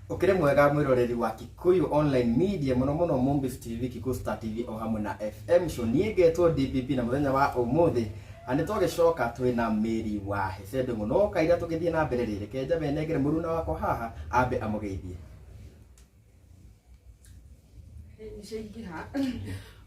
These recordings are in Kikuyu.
Ukire mwega mwiroreri wa Kikuyu Online Media, muno muno Mumbis TV, Kikuyu Star TV o hamwe na FM Show. Niĩ ngetwo DPP na muthenya wa umuthi na nĩ twagĩcoka twĩna Mary wa Hesendo mũno kaira tũgĩthiĩ na mbere rĩ, reke njabe nengere mũruna wakwa haha ambe amũgeithie. Nĩciaingĩha.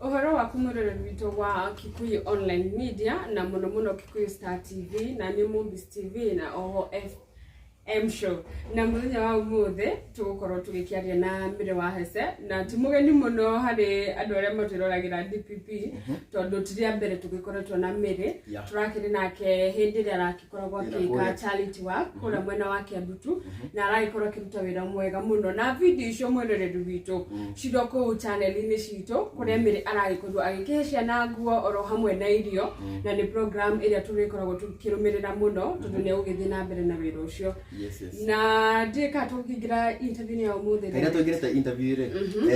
Ũhoro waku mwĩroreri witũ wa Kikuyu Online Media na mũno mũno Kikuyu Star TV na nĩ Mumbis TV na oho FM Show. Na mũthenya wa ũmũthĩ tũgũkorwo tũgĩkĩaria na Mary wa Hese, na ti mũgeni mũno harĩ andũ arĩa matwĩroragĩra DPP, tondũ ti rĩa mbere tũgĩkoretwo na Mary. Tũrakĩrĩ nake hĩndĩ ĩrĩa aragĩkoragwo Wĩra akĩka kũrĩa. charity work kũrĩa mwena wa Kĩandutu, na aragĩkorwo akĩruta wĩra mwega mũno, na video icio, mwĩroreri witũ, cirĩ o kũu channel-inĩ citũ kũrĩa Mary aragĩkorwo agĩkĩhe ciana nguo oro hamwe na irio, na nĩ program ĩrĩa tũrĩkoragwo tũkĩrũmĩrĩra mũno tondũ nĩ egũgĩthiĩ na mbere na wĩra ũcio. Yes. Na ndiũĩ kana tũkĩingĩra interview ya ũmũthĩ. Kaira tũingĩrĩte interview rĩ,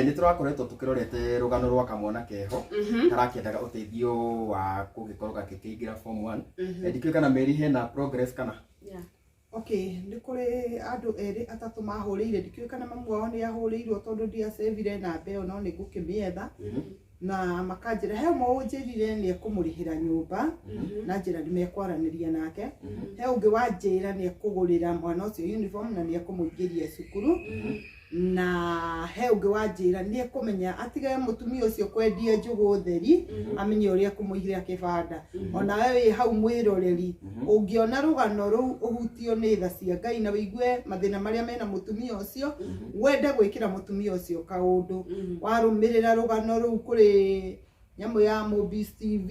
nĩ tũrakoretwo tũkĩrorete rũgano rwa kamwana keho karakĩendaga ũteithio wa kũgĩkorwo gakĩkĩingĩra form 1. Ndikĩũĩ kana Mary hena progress kana. Okay, nĩ kũrĩ andũ erĩ atatũ mahũrĩire, ndikĩũĩ kana mamu wao nĩ ahũrĩirwo tondũ ndiacĩvire namba ĩyo, no nĩ ngũkĩmĩetha, na makanjĩra he ũmwe ũnjĩrire nĩ ekũmũrĩhĩra nyũmba na njĩra nĩ mekwaranĩria nake, he ũngĩ wanjĩra nĩ ekũgũrĩra mwana ũcio uniform na nĩ ekũmũingĩria cukuru, na he ũngĩ wanjĩra nĩ ekũmenya atige mũtumia ũcio kwendia njũgũ theri, amenye ũrĩa ekũmũigĩra kĩbanda. Onawe wĩ hau mwĩroreri, ũngĩona rũgano rũu ũhutio nĩ tha cia Ngai na wĩigue mathĩna marĩa mena mũtumia ũcio, wende gwĩkĩra mũtumia ũcio kaũndũ, warũmĩrĩra rũgano rũu kũrĩ nyamũ ya Mobis TV,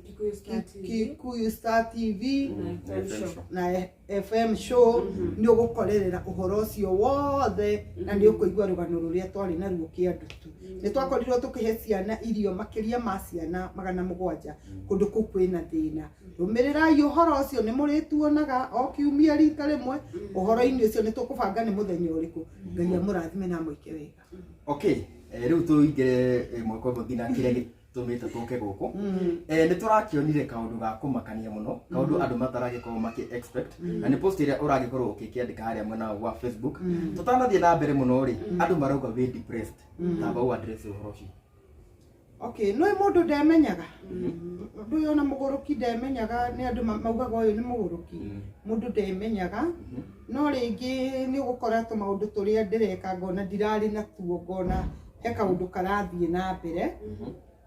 Kikuyu Star TV. Kikuyu Star TV na FM Show. Na FM Show, nĩ ũgũkorerera ũhoro ũcio wothe na nĩ ũkũigua rũgano rũrĩa twarĩ naruo Kĩandutu. Nĩ twakorirwo tũkĩhe ciana irio makĩria ma ciana 700 kũndũ kũu kwĩna thĩna. Rũmĩrĩrai ũhoro ũcio, nĩ mũrĩtuonaga o kiumia rita rĩmwe ũhoro-inĩ ũcio. Nĩ tũkũbanga nĩ mũthenya ũrĩkũ. Ngai amũrathime na amwĩke wega. Okay, rĩu tũingĩre ĩmwe kwa ĩmwe nginya kĩrĩa gĩtũmĩte tũke gũkũ. Nĩ tũrakĩonire kaũndũ ga kũmakania mũno, kaũndũ andũ mataragĩkorwo makĩ expect, na nĩ post ĩrĩa ũragĩkorwo ũkĩkĩandĩka harĩa mwena wa Facebook. Tũtanathiĩ na mbere mũno rĩ, andũ marauga wĩ depressed. Tamba ũ address ũhoro ũcio. Okay, nĩ mũndũ ndemenyaga, ũndũ ũyũ ona mũgũrũki ndemenyaga, nĩ andũ maugaga ũyũ nĩ mũgũrũki. Mũndũ ndemenyaga, no rĩngĩ nĩ ũgũkora tũmaũndũ tũrĩa ndĩreka ngona ndirarĩ natuo, ngona he kaũndũ karathiĩ na mbere,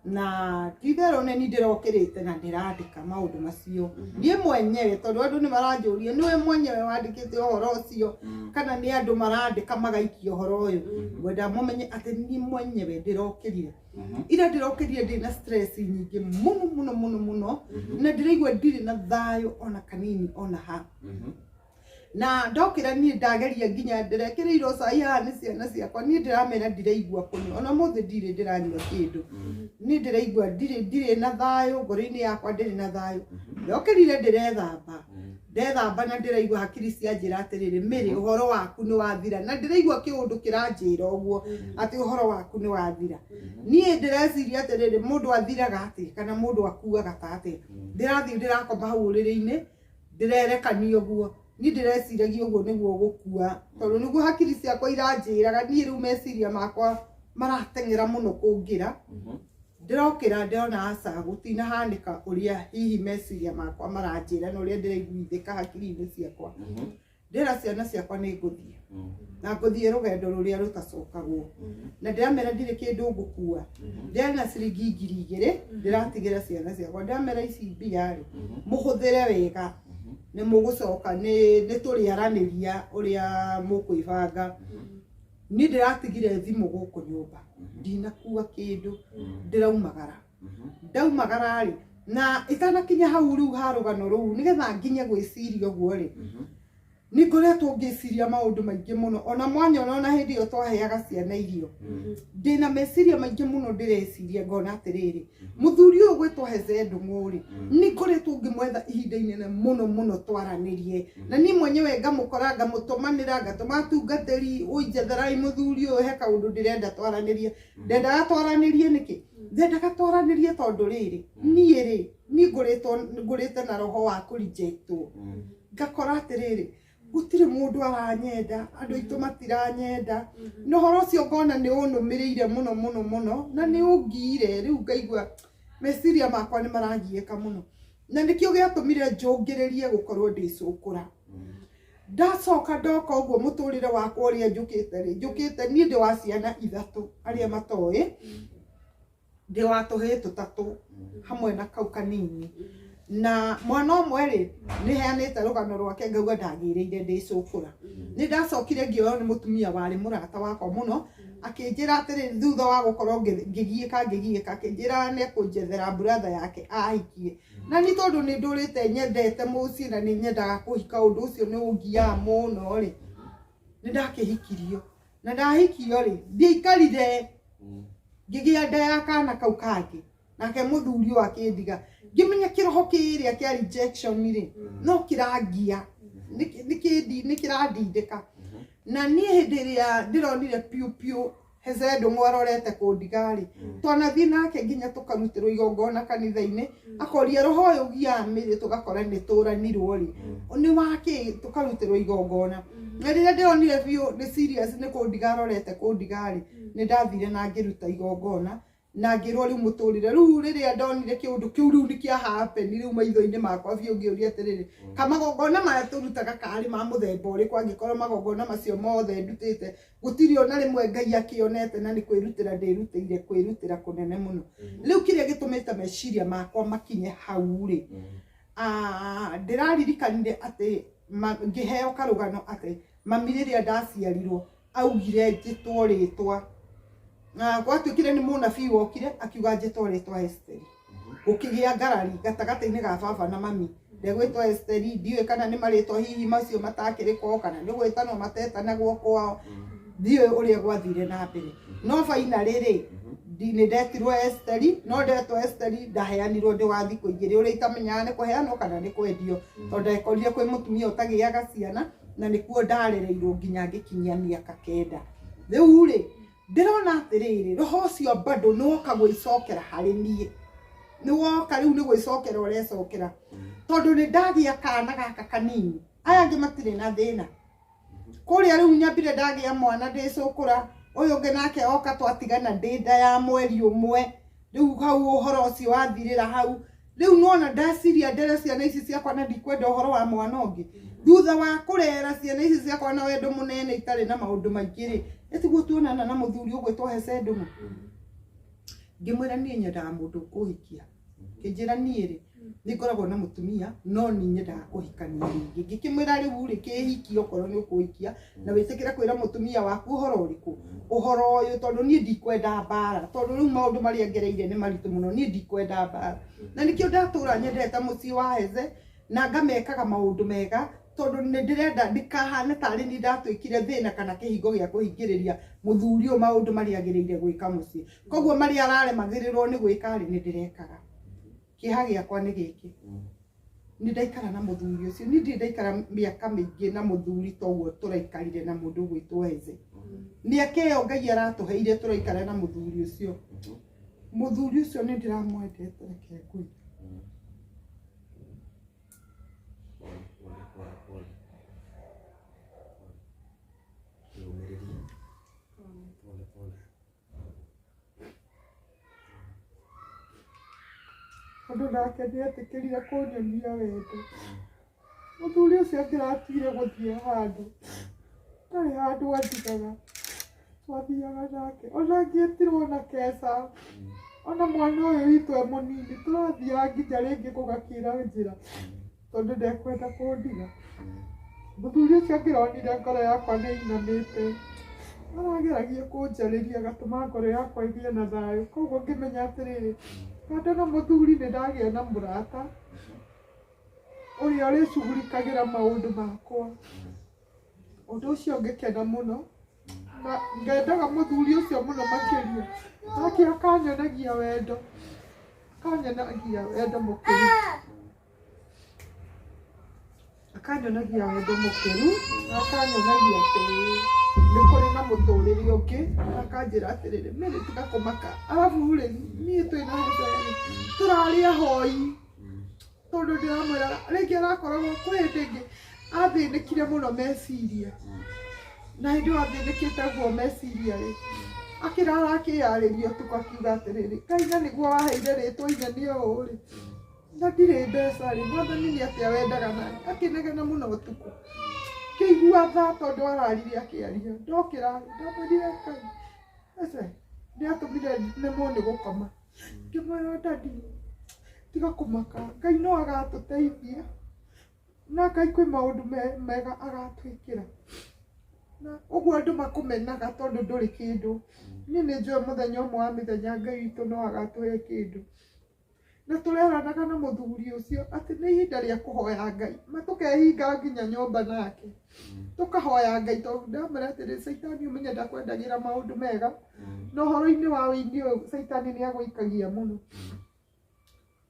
na ti-itherũ nĩ niĩ ndĩrokĩrĩte na ndĩrandĩka maũndũ macio niĩ mwenyewe, tondũ andũ nĩ maranjũria nĩwe mwenyewe wandĩkĩte ũhoro ũcio kana nĩ andũ marandĩka magaikia ũhoro ũyũ. Ngwenda mũmenye atĩ niĩ mwenyewe ndĩrokĩrire ira, ndĩrokĩrire ndĩna stress nyingĩ mũno mũno mũno mũno, na ndĩraigua ndirĩ na thayũ ona kanini ona ha. Na ndokĩra niĩ ndageria nginya ndĩrekĩrĩirwo cai haha nĩ ciana ciakwa, niĩ ndĩramera ndiraigua kũnyua, ona mũthĩ ndirĩ ndĩranyua kĩndũ. Niĩ ndĩraigua ndirĩ na thayũ ngoro-inĩ yakwa, ndĩrĩ na thayũ. Ndokĩrire ndĩrethamba, ndethamba na ndĩraigua hakiri cianjĩra atĩrĩrĩ, "Mĩrĩ, ũhoro waku nĩ wathira," na ndĩraigua kĩũndũ kĩranjĩra ũguo atĩ ũhoro waku nĩ wathira. Niĩ ndĩreciria atĩrĩrĩ, mũndũ athiraga atĩa kana mũndũ akuaga ta atĩa? Ndĩrathiĩ ndĩrakoma hau ũrĩrĩ-inĩ, ndĩrerekania ũguo, niĩ ndĩreciragia ũguo nĩguo gũkua, tondũ nĩguo hakiri ciakwa iranjĩraga niĩ. Rĩu meciria makwa marateng'era mũno kũngĩra. Ndĩrokĩra ndĩrona aca, gũtinahanĩka ũrĩa hihi meciria makwa maranjĩra na ũrĩa ndĩraiguithĩka hakiri-inĩ ciakwa. Ndĩra ciana ciakwa nĩ ngũthiĩ, na ngũthiĩ rũgendo rũrĩa rũtacokagwo, na ndĩramera ndirĩ kĩndũ ngũkua. Ndĩrĩ na ciringi 2000 ndĩratigĩra ciana ciakwa. Ndĩramera ici mbia rĩ, mũhũthĩre wega, nĩ mũgũcoka nĩ tũrĩaranĩria ũrĩa mũkwĩbanga. Niĩ ndĩratigire thimũ gũkũ nyũmba, ndinakua kĩndũ. Ndĩraumagara, ndaumagara rĩ, na itanakinya hau rĩu ha rũgano rũu, nĩgetha nginye gwĩciria ũguo rĩ, nĩ ngoretwo ngĩciria maũndũ maingĩ mũno. Ona mwanyona, ona hĩndĩ ĩyo twaheaga ciana irio, ndĩna meciria maingĩ mũno. Ndĩreciria ngona atĩrĩrĩ, mũthuri ũyũ gwĩtwo Heze Ndũng'ũ rĩ, nĩ ngoretwo ngĩmwetha ihinda inene mũno mũno twaranĩrie, na niĩ mwenyewe ngamũkora, ngamũtũmanĩra, ngatũma atungatĩri, "Ũinjetherai mũthuri ũyũ, he kaũndũ ndĩrenda twaranĩrie." Ndendaga twaranĩrie nĩkĩ? Ndendaga twaranĩrie tondũ rĩrĩ, niĩ rĩ, niĩ ngũrĩtwo, ngũrĩte na roho wa kũrejectwo, ngakora atĩrĩrĩ, Gũtirĩ mũndũ aranyenda, andũ aitũ matiranyenda. Na ũhoro ũcio ngona nĩ ũnũmĩrĩire mũno mũno mũno na nĩ ũngiire rĩu ngaigua meciria makwa nĩ maragiĩka mũno. Na nĩkĩo gĩatũmire njũngĩrĩrie gũkorwo ndĩ cũkũra. Ndacoka ndoka ũguo mũtũrĩre wakwa ũrĩa njũkĩte rĩ, njũkĩte niĩ ndĩ wa ciana ithatũ arĩa matoĩ, ndĩ wa tũhĩĩ tũtatũ hamwe na kau kanini. Na mwana ũmwe rĩ, nĩ heanĩte rũgano rwake ngauga ndagĩrĩire ndĩ cũkũra. Nĩ ndacokire ngĩoywo nĩ mũtumia warĩ mũrata wakwa mũno, akĩnjĩra atĩrĩ thutha wa gũkorwo ngĩgiĩka ngĩgiĩka, akĩnjĩra nĩ ekũnjethera brother yake ahikie. Na nĩ tondũ nĩ ndũrĩte nyendete mũciĩ na nĩ nyendaga kũhika, ũndũ ũcio nĩ ũngiaga mũno rĩ, nĩ ndakĩhikirio. Na ndahikio rĩ, ndiaikarire ngĩgĩa nda ya kana kau kangĩ, nake mũthuri ũyũ akĩndiga. Ngĩmenya kĩroho kĩrĩa kĩa rejection rĩ, no kĩrangia, nĩ kĩrandindĩka. Na niĩ hĩndĩ ĩrĩa ndĩronire piũ piũ Heze Ndung'u arorete kũndiga rĩ, twanathiĩ nake nginya tũkarutĩrwo igongona kanitha-inĩ, akoria roho ũyũ ũgiaga mĩrĩ tũgakora nĩ tũranirwo rĩ, nĩ wakĩ tũkarutĩrwo igongona. Na rĩrĩa ndĩronire biũ nĩ serious nĩ kũndiga arorete kũndiga rĩ, nĩ ndathire na ngĩruta igongona na ngĩrwo rĩu mũtũrĩre. Rĩu rĩrĩa ndonire kĩũndũ kĩu rĩu nĩ kĩa happen rĩu maitho-inĩ makwa biũ, ngĩũria atĩrĩrĩ, kamagongona maya tũrutaga karĩ ma mũthemba ũrĩkũ, angĩkorwo magongona macio mothe ndutĩte gũtirĩ ona rĩmwe Ngai akĩonete, na nĩ kwĩrutĩra ndĩrutĩire kwĩrutĩra kũnene mũno. Rĩu kĩrĩa gĩtũmĩte meciria makwa makinye hau rĩ, ndĩraririkanire atĩ ngĩheo karũgano atĩ mami rĩrĩa ndaciarirwo augire njĩtwo rĩtwa, na gwatuĩkire nĩ mũnabii wokire akiuga njĩtwo rĩtwa Esteri. Gũkĩgĩa ngarari gatagatĩ-inĩ ga baba na mami, ndegwĩtwo Esteri, ndiũĩ kana nĩ marĩtwa hihi macio matakĩrĩ kwao kana nĩ gwĩtanwo matetanagwo kwao, ndiũĩ ũrĩa gwathire na mbere. No finally rĩ, nĩ ndetirwo Esteri, no ndetwo Esteri ndaheanirwo ndĩ wa thikũ igĩrĩ, ũrĩa itamenyaga nĩ kũheanwo kana nĩ kwendio, tondũ ndekorire kwĩ mũtumia ũtagĩaga ciana, na nĩkuo ndarereirwo nginya ngĩkinyia mĩaka 9. Rĩu rĩ, ndĩrona atĩrĩrĩ, roho ũcio bado nĩ woka gwĩcokera harĩ niĩ, nĩ woka rĩu nĩ gwĩcokera ũrecokera, tondũ nĩ ndagĩa kana gaka kanini, aya angĩ matirĩ na thĩna. Kũrĩa rĩu nyambire ndagĩa mwana ndĩ cũkũra, ũyũ ũngĩ nake oka twatigana ndĩ nda ya mweri ũmwe, rĩu hau ũhoro ũcio wathirĩra hau. Rĩu nona ndaciria ndere ciana ici ciakwa na ndikwenda ũhoro wa mwana ũngĩ. Thutha wa kũrera ciana ici ciakwa na wendo mũnene itarĩ na maũndũ maingĩ rĩ, ĩtiguo tuonana na mũthuri ũgwĩtwo Heze Ndung'u. Ngĩmwĩra niĩ nyendaga mũndũ ũkũhikia. Ngĩnjĩra niĩ rĩ, nĩ ngoragwo na mũtumia no niĩ nyendaga kũhikania rĩngĩ. Ngĩkĩmwĩra rĩu rĩ, kĩhikie okorwo nĩ ũkũhikia na wĩtĩkĩre kwĩra mũtumia waku ũhoro ũrĩkũ, ũhoro ũyũ, tondũ niĩ ndikwenda mbara, tondũ rĩu maũndũ marĩa ngereire nĩ maritũ mũno, niĩ ndikwenda mbara. Na nĩkĩo ndatũra nyendete mũciĩ wa Heze na ngamekaga maũndũ mega, tondũ nĩ ndĩrenda ndikahane tarĩ niĩ ndatuĩkire thĩna kana kĩhingo gĩa kũhingĩrĩria mũthuri ũyũ maũndũ marĩa agĩrĩire gwĩka mũciĩ. Koguo marĩa araremagĩrĩrwo nĩ gwĩka rĩ, nĩ ndĩrekaga. Kĩeha gĩakwa nĩ gĩkĩ, nĩ ndaikara na mũthuri ũcio, niĩ ndirĩ ndaikara mĩaka mĩingĩ na mũthuri ta ũguo tũraikarire na mũndũ ũgwĩtwo Heze. Mĩaka ĩyo Ngai aratũheire tũraikara na mũthuri ũcio. Mũthuri ũcio nĩ ndĩramwendete, reke ngwĩre. Tondũ nake nĩetĩkĩrire kũnyonia wendo. Mũthuri ũcio angĩratigire gũthiĩ handũ, ndarĩ handũ andigaga, twathiaga nake. Ona angĩetirwo na keca, ona mwana ũyũ witũ e mũnini, tũrathiaga nginya rĩngĩ gũgakĩra njĩra, tondũ ndekwenda kũndiga. Mũthuri ũcio angĩronire ngoro yakwa nĩ ĩinamĩte, arageragia kũnjarĩria agatũma ngoro yakwa ĩgĩe na thayũ. Koguo ngĩmenya atĩrĩrĩ, kando na mũthuri nĩ ndagĩa na mũrata ũrĩa ũrĩcugurikagĩra maũndũ makwa. Ũndũ ũcio ngĩkena mũno, na ngendaga mũthuri ũcio mũno makĩria. Nake akanyonagia wendo, akanyonagia wendo mũkĩru. Akanyonagia wendo mũkĩru, na akanyonagia atĩ nĩ kũrĩ na mũtũrĩre ũngĩ, na akanjĩra atĩrĩrĩ, Mary tiga kũmaka. Arabu rĩ, niĩ twĩna Heze rĩ, tũrarĩ ahoi, tondũ ndĩramwĩra rĩngĩ arakoragwo kwĩ hĩndĩ ĩngĩ Athĩnĩkire mũno meciria. Na hĩndĩ ĩyo athĩnĩkĩte ũguo meciria rĩ, akĩrara akĩyarĩria ũtukũ akiuga atĩrĩrĩ, Ngai na nĩguo waheire rĩtwa inene ũũ rĩ, na ndirĩ mbeca rĩ, mwathani nĩ atĩa wendaga nani? Akĩnegena mũno ũtukũ. Ngĩigua tha tondũ ararire akĩaria. Ndokĩra ndamwĩrire Ngai, ece, nĩ atũmire nemwo nĩ gũkoma. Ngĩmwĩra daddy, tiga kũmaka, Ngai no agatũteithia. Na Ngai kwĩ maũndũ mega agatwĩkĩra. Na ũguo andũ makũmenaga tondũ ndũrĩ kĩndũ. Niĩ nĩ njũĩ mũthenya ũmwe wa mĩthenya Ngai witũ no agatũhe kĩndũ. Na tũreranaga na mũthuri ũcio atĩ nĩ ihinda rĩa kũhoya Ngai. Ma tũkehinga nginya nyũmba nake. Tũkahoya Ngai tondũ ndamwĩra atĩrĩ, caitani ũmenye ndakwendagĩra maũndũ mega. Na ũhoro-inĩ wa wĩini ũyũ caitani nĩ agũikagia mũno.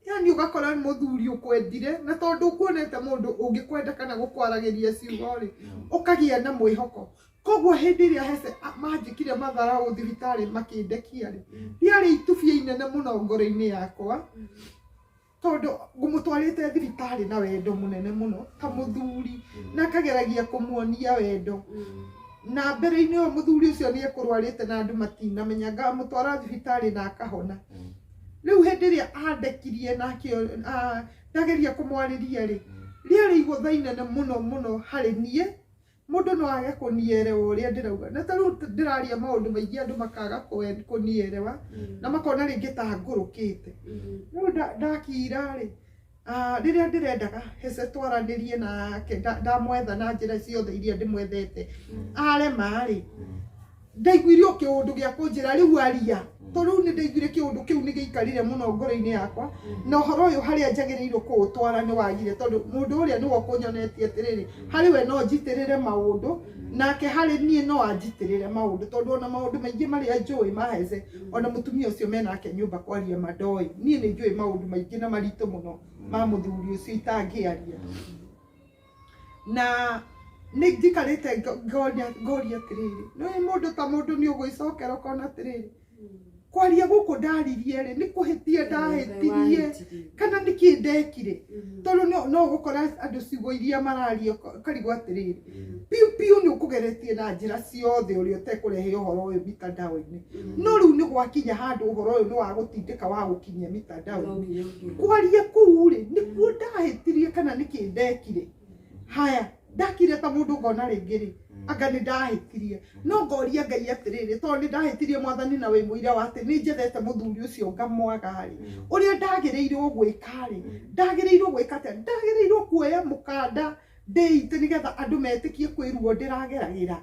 Yani ũgakora mũthuri ũkwendire na tondũ ũkuonete mũndũ ũngĩkwenda kana gũkwaragĩria ciugo rĩ, ũkagĩa na mwĩhoko. Koguo hĩndĩ ĩrĩa Hece manjĩkire matharaũ thibitarĩ makĩndekia rĩ, rĩarĩ itubia inene mũno ngoro-inĩ yakwa, tondũ ngũmũtwarĩte thibitarĩ na wendo mũnene mũno ta mũthuri, na ngageragia kũmuonia wendo. Na mbere-inĩ ũyũ mũthuri ũcio nĩ ekũrwarĩte na andũ matinamenya, ngamũtwara thibitarĩ na akahona. Rĩu hĩndĩ ĩrĩa andekirie na ndageria kũmwarĩria rĩ, rĩarĩ igũtha inene mũno mũno harĩ niĩ. Mũndũ no age kũnierewa ũrĩa ndĩrauga. Na ta rĩu ndĩraria maũndũ maingĩ andũ makaga kũnierewa, na makona rĩngĩ ta ngũrũkĩte. Rĩu ndakira rĩ, rĩrĩa ndĩrendaga Hece twaranĩrie nake, ndamwetha na njĩra ciothe iria ndĩmwethete, arema rĩ, ndaiguire o kĩũndũ gĩa kũnjĩra rĩu aria. Tondũ rĩu nĩ ndaiguire kĩũndũ kĩu nĩ gĩikarire mũno ngoro-inĩ yakwa, na ũhoro ũyũ harĩa njagĩrĩirwo kũũtwara nĩ wagire, tondũ mũndũ ũrĩa nĩwe ũkũnyonetie atĩrĩrĩ, harĩ we no njitĩrĩre maũndũ, nake harĩ niĩ no anjitĩrĩre maũndũ, tondũ ona maũndũ maingĩ marĩa njũĩ ma Hece, ona mũtumia ũcio menake nyũmba kwaria ma ndoĩ. Niĩ nĩ njũĩ maũndũ maingĩ na maritũ mũno ma mũthuri ũcio itangĩaria. Na nĩ njikarĩte ngoria atĩrĩrĩ, nĩ mũndũ ta mũndũ nĩ ũgwĩcokera ũkona atĩrĩrĩ, kwaria gũkũ ndaririe rĩ, nĩ kũhĩtia ndahĩtirie, kana nĩ kĩ ndekire? Tondũ no ũgũkora andũ ciugo iria mararia ũkarigwo atĩrĩrĩ, piu piu nĩ ũkũgeretie na njĩra ciothe ũrĩa ũtekũrehe ũhoro ũyũ mitandao-inĩ. No rĩu nĩ gwakinya handũ ũhoro ũyũ nĩ wa gũtindĩka wa gũkinyia mitandao-inĩ. Kwaria kũu rĩ, nĩkuo ndahĩtirie kana nĩ kĩ ndekire? Haya, ndakire ta mũndũ ngona rĩngĩ rĩ, anga nĩ ndahĩtirie. No ngoria Ngai atĩrĩrĩ, tondũ nĩ ndahĩtirie mwathani na wĩ mũira wa atĩ nĩ njethete mũthuri ũcio ngamwaga rĩ, ũrĩa ndagĩrĩirwo gwĩka rĩ, ndagĩrĩirwo gwĩka atĩa? Ndagĩrĩirwo kuoya mũkanda ndĩite nĩgetha andũ metĩkie kwĩ ruo ndĩrageragĩra.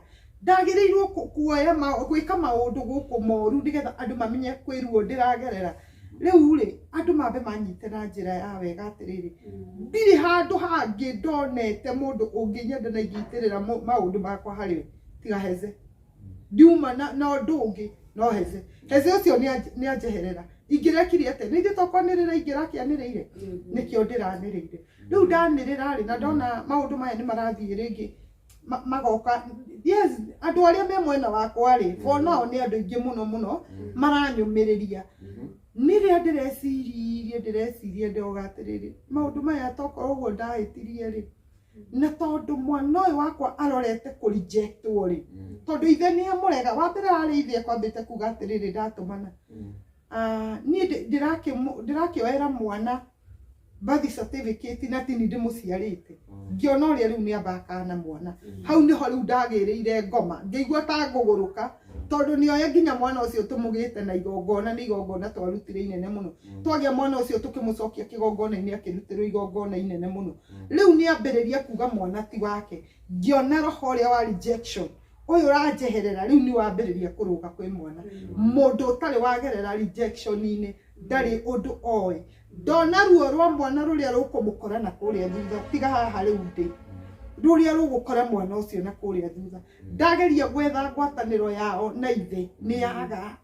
Ndagĩrĩirwo kuoya gwĩka maũndũ gũkũ moru nĩgetha andũ mamenye kwĩ ruo ndĩragerera. Rĩu rĩ, andũ mambe manyite na njĩra ya wega atĩrĩrĩ, ndirĩ handũ hangĩ ndonete mũndũ ũngĩnyenda na ingĩitĩrĩra maũndũ makwa harĩ we tiga Heze. Ndiuma na ũndũ ũngĩ no Heze. Heze ũcio nĩ anjeherera. Ingĩrekire atĩa? Nĩ ithuĩ tokwanĩrĩra ingĩrakĩanĩrĩire? Nĩkĩo ndĩranĩrĩire. Rĩu ndanĩrĩra rĩ, na ndona maũndũ maya nĩ marathiĩ rĩngĩ magoka. Yes, andũ arĩa me mwena wakwa rĩ, for now nĩ andũ aingĩ mũno mũno maranyũmĩrĩria. Nĩ rĩrĩa ndĩreciria ndoga atĩrĩrĩ, maũndũ maya tokorwo ũguo ndahĩtirie rĩ, na tondũ mwana ũyũ wakwa arorete kũ rejectwo rĩ, tondũ ithe nĩ amũrega. Wa mbere arĩ ithe ekwambĩte kuga atĩrĩrĩ, ndatũmana. Niĩ ndĩrakĩoera mwana birth certificate na tini ndĩmũciarĩte. Ngĩona ũrĩa rĩu nĩ amba akana mwana. Hau nĩho rĩu ndagĩrĩire ngoma, ngĩigua ta ngũgũrũka, tondũ nĩoe nginya mwana ũcio tũmũgĩte na igongona, nĩ igongona twarutire inene mũno. Twagĩa mwana ũcio tũkĩmũcokia kĩgongona-inĩ, akĩrutĩrwo igongona inene mũno. Rĩu nĩ ambĩrĩria kuga mwana ti wake. Ngĩona roho ũrĩa wa rejection ũyũ ũranjeherera, rĩu nĩ wambĩrĩria kũrũga kwĩ mwana. Mũndũ ũtarĩ wagerera rejection-inĩ ndarĩ ũndũ oĩ. Ndona ruo rwa mwana rũrĩa rũkũmũkora na kũrĩa thutha, tiga haha rĩu ndĩ, rũrĩa rũgũkora mwana ũcio na kũrĩa thutha. Ndageria gwetha ngwatanĩro yao na ithe nĩ yaga.